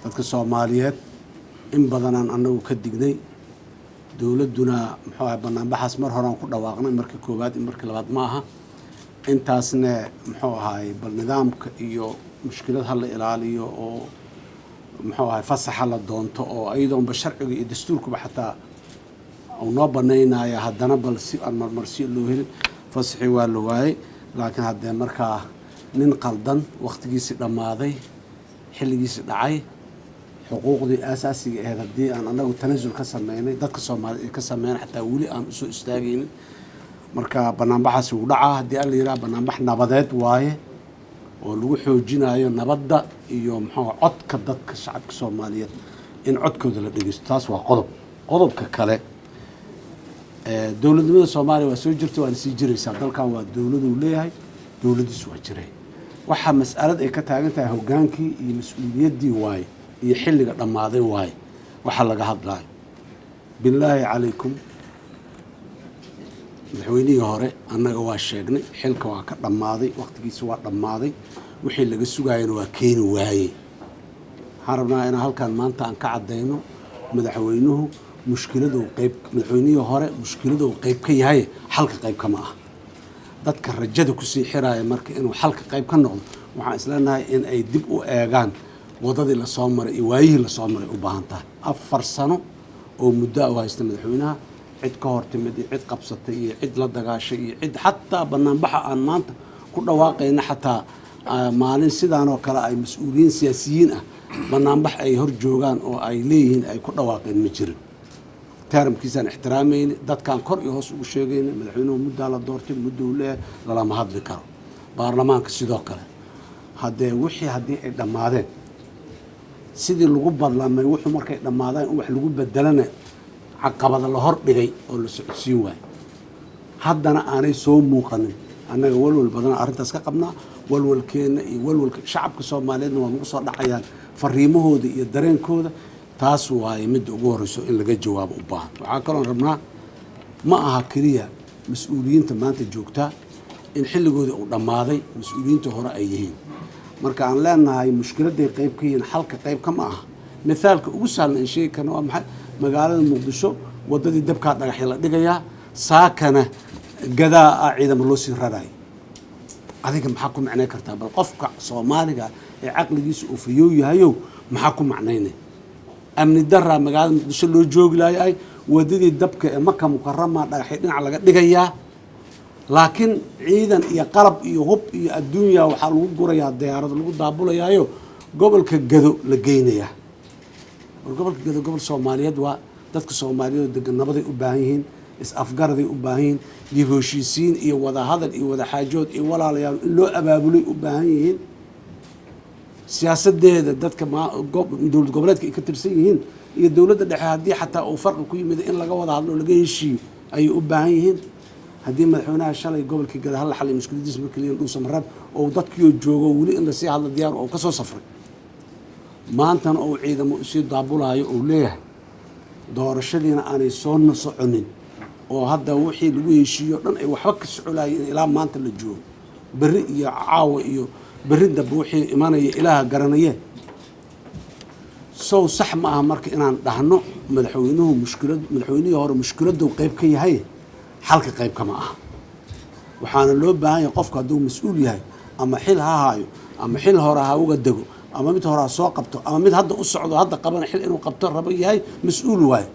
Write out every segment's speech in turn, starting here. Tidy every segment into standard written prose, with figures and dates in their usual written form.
Dadka Soomaaliyeed in badanaan annagu ka dignay, dowladduna muxuu ahay, banaanbaxaas mar horaan ku dhawaaqnay, markii koowaad iyo markii labaad ma aha. Intaasne muxuu ahay, bal nidaamka iyo mushkilad ha la ilaaliyo oo muxuu ahay fasaxa la doonto, oo iyadoonba sharciga iyo dastuurkuba xataa uu noo banaynaya, haddana bal si aan marmarsiyo loo helin fasaxii waa la waayey. Laakiin haddee markaa nin qaldan, wakhtigiisii dhammaaday, xilligiisii dhacay, xuquuqdii aasaasiga ahayd haddii aan anagu tanasul ka sameynay, dadka Soomaaliyed ay ka sameyn, xataa weli aan usoo istaagaynin. Marka banaanbaxaasi wuu dhacaa haddii alla yidhaha. Banaanbax nabadeed waaye oo lagu xoojinayo nabadda iyo muxuu codka dadka shacabka Soomaaliyeed in codkooda la dhegeysto. Taas waa qodob. Qodobka kale, dowladnimada Soomaaliya waa soo jirta, waana sii jiraysaa. Dalkan waa dowladuu leeyahay, dowladdiisu waa jiray. Waxaa mas'alad ay ka taagan tahay hoggaankii iyo mas-uuliyaddii waaye iyo xilliga dhammaaday waaye waxa laga hadlaayo. Bilaahi calaykum, madaxweynihii hore annaga waa sheegnay, xilka waa ka dhammaaday, wakhtigiisa waa dhammaaday, wixii laga sugaayana waa keeni waaye. Waxaan rabnaa inaan halkan maanta aan ka caddayno, madaxweynuhu mushkiladuu qayb, madaxweynihii hore mushkiladuu qayb ka yahay, xalka qayb kama ah. Dadka rajada kusii xiraaya marka inuu xalka qayb ka noqdo, waxaan isleenahay in ay dib u eegaan wadadii lasoo maray iyo waayihii lasoo maray. U baahan tahay 4 sano oo muddo u haysta madaxweynaha, cid ka hor timid iyo cid qabsatay iyo cid la dagaashay iyo cid xataa banaanbaxa aan maanta ku dhawaaqayna, xataa maalin sidaan oo kale ay mas-uuliyiin siyaasiyiin ah banaanbax ay hor joogaan oo ay leeyihiin ay ku dhawaaqeen ma jirin. Term-kiisaan ixtiraamayni, dadkaan kor iyo hoos ugu sheegayna, madaxweynuhu muddaa la doortay, mudduu leeyahay, lalama hadli karo. Baarlamaanka sidoo kale. Haddee wixii haddii ay dhammaadeen sidii lagu badlamay, wuxuu markay dhammaadaan in wax lagu bedelana caqabada la hor dhigay oo la socodsiin waayo, haddana aanay soo muuqanin. Annaga walwal badan arrintaas ka qabnaa. Walwalkeenna iyo walwalka shacabka Soomaaliyeedna waa nagu soo dhacayaan fariimahooda iyo dareenkooda. Taas waaye midda ugu horeyso in laga jawaabo u baahan. Waxaa kaloon rabnaa, ma aha keliya mas-uuliyiinta maanta joogtaa in xilligoodii uu dhammaaday, mas-uuliyiinta hore ay yihiin. Marka aan leenahay mushkiladay qayb ka yihiin, xalka qayb kama aha. Mithaalka ugu sahlan aan sheegi karna waa maxay? Magaalada Muqdisho waddadii dabkaa dhagaxya la dhigayaa, saakana gadaa ah ciidamo loo sii rarayo. Adiga maxaa ku macnay kartaa? Bal qofka Soomaaliga ee caqligiisa uu fayoow yahayow, maxaa ku macnaynay? Amni daraa magaalada Muqdisho loo joogi laayay, wadadii dabka ee Maka Mukarama dhagaxyo dhinac laga dhigayaa, laakiin ciidan iyo qalab iyo hub iyo adduunya waxaa lagu gurayaa, diyaarado lagu daabulayaayo, gobolka Gado la geynayaa. War gobolka Gado gobol Soomaaliyeed waa. Dadka Soomaaliyeed oo degan nabaday u baahan yihiin, is-afgaraday u baahan yihiin, dib heshiisiin iyo wadahadal iyo wadaxaajood iyo walaalayaal in loo abaabulay u baahan yihiin. Siyaasadeeda dadka dowlad goboleedka ay ka tirsan yihiin iyo dowladda dhexe haddii xataa uu farqi ku yimid, in laga wada hadlo oo laga heshiiyo ayay u baahan yihiin. Haddii madaxweynaha shalay gobolkii Gada hala xalay mushkiladiisa markii la Dhuusamareeb oo dadkiioo joogo weli in lasii hadlo diyaar oo kasoo safray, maantana uu ciidamo usii daabulaayo uu leeyahay, doorashadiina aanay soo soconin, oo hadda wixii lagu heshiiyo dhan ay waxba ka socolayeen ilaa maanta la joogo, berri iyo caawa iyo berri dambe wixii imanaya Ilaaha garanaye. Sow sax ma aha marka inaan dhahno madaxweynuhu mushkilad, madaxweynihii hore mushkiladuu qayb ka yahay, xalka qayb kama aha? Waxaana loo baahan yahay qofku hadduu mas-uul yahay, ama xil ha haayo, ama xil hore ha uga dego, ama mid hore ha soo qabto, ama mid hadda u socdo hadda qabana xil inuu qabto rabo yahay, mas-uul waayo.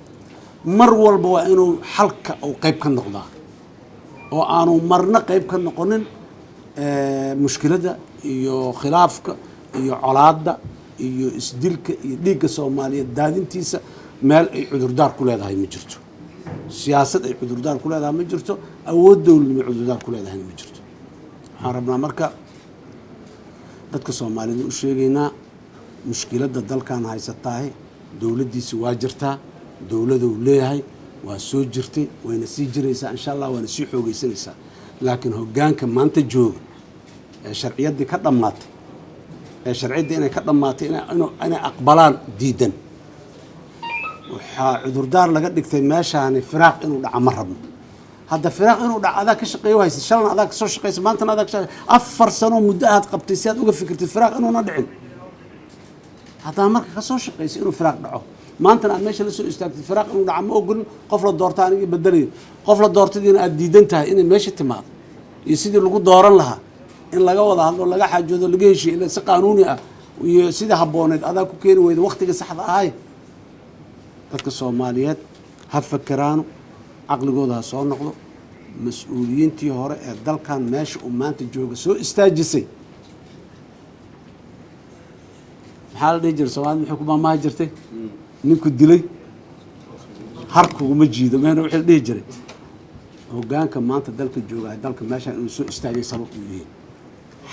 Mar walba waa inuu xalka uu qayb ka noqdaa oo aanu marna qayb ka noqonin mushkiladda iyo khilaafka iyo colaadda iyo isdilka iyo dhiigga Soomaaliyeed daadintiisa. Meel ay cudurdaar ku leedahay ma jirto, siyaasad ay cudurdaar ku leedahay ma jirto, awood dowladnimo cudurdaar ku leedahayna ma jirto. Waxaan rabnaa marka dadka Soomaalida u sheegaynaa, mushkiladda dalkan haysataahe dowladdiisi waa jirtaa, dowladuu leeyahay, waa soo jirtay, wayna sii jiraysaa insha Allah, waana sii xoogeysanaysaa. Laakiin hoggaanka maanta jooga ee sharciyaddii ka dhammaatay, ee sharciyaddii inay ka dhammaatay inay aqbalaan diidan, waxaa cudurdaar laga dhigtay meeshaani firaaq inuu dhaca ma rabno. Hadda firaaq inuu dhaco adaa ka shaqeeyo haysa, shalna adaa kasoo shaqeysa, maantana adaa ka shaqeey. 4 sano muddo aad qabtay si aad uga fikirtid firaaq inuuna dhicin. Haddana marka ka soo shaqaysay inuu firaaq dhaco, maantana aad meesha la soo istaagtay, firaaq inuu dhaca ma ogolin. Qof la doorta aniga bedelayo, qof la doortadiina aad diidan tahay inay meesha timaado iyo sidii lagu dooran lahaa in laga wada hadlo, laga xaajoodo, laga heshiyo, ila si qaanuuni ah iyo sidii habbooneed adaa ku keeni weyda waqtigii saxda ahay. Dadka Soomaaliyeed ha fakeraano, caqligooda ha soo noqdo. Mas-uuliyiintii hore ee dalkan meesha uu maanta jooga soo istaajisay, maxaa la dhihi jiray? Soomaalida maxay ku maamaha jirtay? Ninku dilay har kuguma jiido mehna wixii la dhihi jiray. Hoggaanka maanta dalka jooga, dalka meeshaan inuu soo istaagay sabab uu yihiin,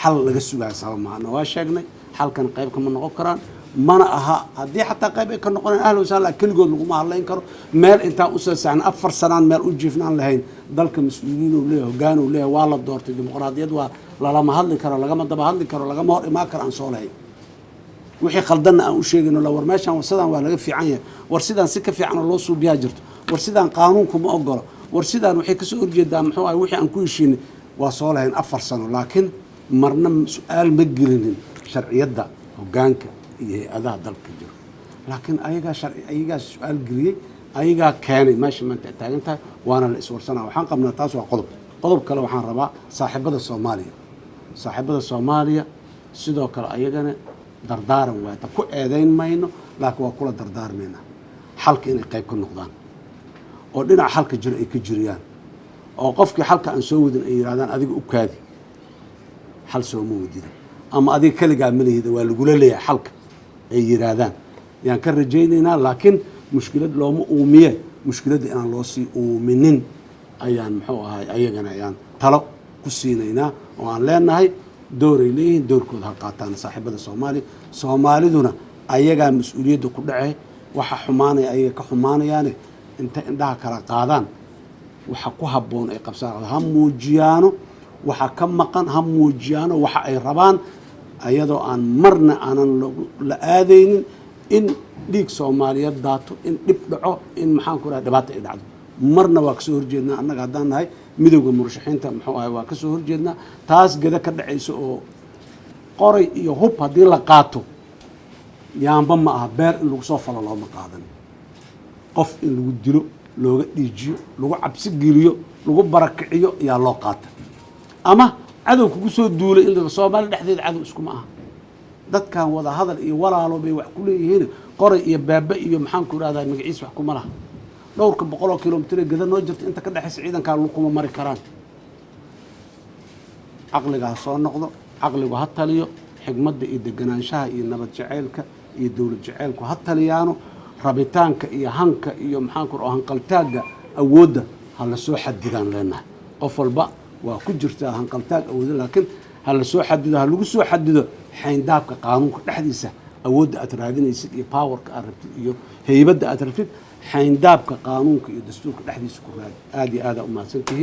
xal laga sugaayo sabab maana waa sheegnay. Xalkan qayb kama noqon karaan, mana aha. Haddii xataa qayb ay ka noqonayaan, ahlan wasahlan, keligood laguma hadlayn karo. Meel intaan usoo saxna 4 sanaan meel u jiifnaan lahayn. Dalka mas-uuliyiin uu leeyahay, hoggaan uu leeyahay, waa la doortay. Dimuqraadiyad waa lalama hadli karo, lagama daba hadli karo, lagama hor imaan karo. Aan soo lahayn wixii khaldanna aan u sheegayno la war meeshaan sidaan waa laga fiican yahay, war sidaan si ka fiican oo loo suubiyaa jirto, war sidaan qaanuunku ma ogolo, war sidaan waxay kasoo horjeedaa muxuu ahay wixii aan ku heshiinay. Waa soo lahayn 4 sano, laakiin marna su-aal ma gelinin sharciyadda hoggaanka iyo hay-adaha dalka jiro. Laakiin ayagaa sharci, ayagaa su-aal geliyey, ayagaa keenay meesha maanta ay taagan tahay, waana la iswarsanaa. Waxaan qabnaa taas waa qodob. Qodob kale waxaan rabaa saaxiibada Soomaaliya sidoo kale ayagana dardaaran waata ku eedayn mayno, laakiin waa kula dardaarmaynaa xalka inay qayb ka noqdaan oo dhinaca xalka jiro ay ka jiriyaan, oo qofkii xalka aan soo wadin ay yidhahdaan, adiga u kaadi, xal sooma wadida, ama adiga keligaa ma lihida, waa lagula leeyahay xalka, ay yidhaahdaan yaan ka rajaynaynaa. Laakiin mushkilad looma uumiye, mushkiladda inaan loo sii uuminin ayaan muxuu ahay ayagana ayaan talo ku siinaynaa oo aan leenahay dooray leeyihiin, doorkooda ha qaataan saaxiibada Soomaaliya. Soomaaliduna ayagaa mas-uuliyadda ku dhacee, waxa xumaanaya ayaga ka xumaanayaane, inta indhaha kala qaadaan waxa ku habboon ay qabsaan ha muujiyaano, waxa ka maqan ha muujiyaano, waxa ay rabaan, ayadoo aan marna aanan la aadaynin in dhiig Soomaaliyeed daato, in dhib dhaco, in maxaan ku raha dhibaata ay dhacdo. Marna waa kasoo horjeednaa annaga haddaan nahay midowda murashaxiinta, muxuu ahay, waa kasoo horjeednaa taas geda ka dhacaysa oo qoray iyo hub haddii la qaato. Yaamba ma aha, beer in lagu soo falo looma qaadan. Qof in lagu dilo, looga dhiijiyo, lagu cabsi geliyo, lagu barakiciyo yaa loo qaata, ama cadow kugu soo duulay in Soomaaliya dhexdeeda cadow iskuma aha. Dadkan wada hadal iyo walaalo bay wax ku leeyihiin. Qoray iyo baaba iyo maxaan ku ihahdaa magaciis wax kuma laha. Dhowrka boqoloo kilomitir ee geda noo jirta inta ka dhexaysa ciidankaa kuma mari karaan. Caqliga ha soo noqdo, caqligu ha taliyo, xigmadda iyo deganaanshaha iyo nabad jaceylka iyo dowlad jaceylku ha taliyaano. Rabitaanka iyo hanka iyo maxaan ku hanqaltaagga awoodda ha la soo xadidaan leenahay. Qof walba waa ku jirtaa hanqaltaag awoodda, laakiin ha la soo xadido, ha lagu soo xadido xayndaabka qaanuunka dhexdiisa. Awoodda aad raadinaysid iyo powerka aad rabtid iyo heybadda aad rabtid, xayndaabka qaanuunka iyo dastuurka dhexdiisa ku raadi. Aada iyo aada umahadsantihiin.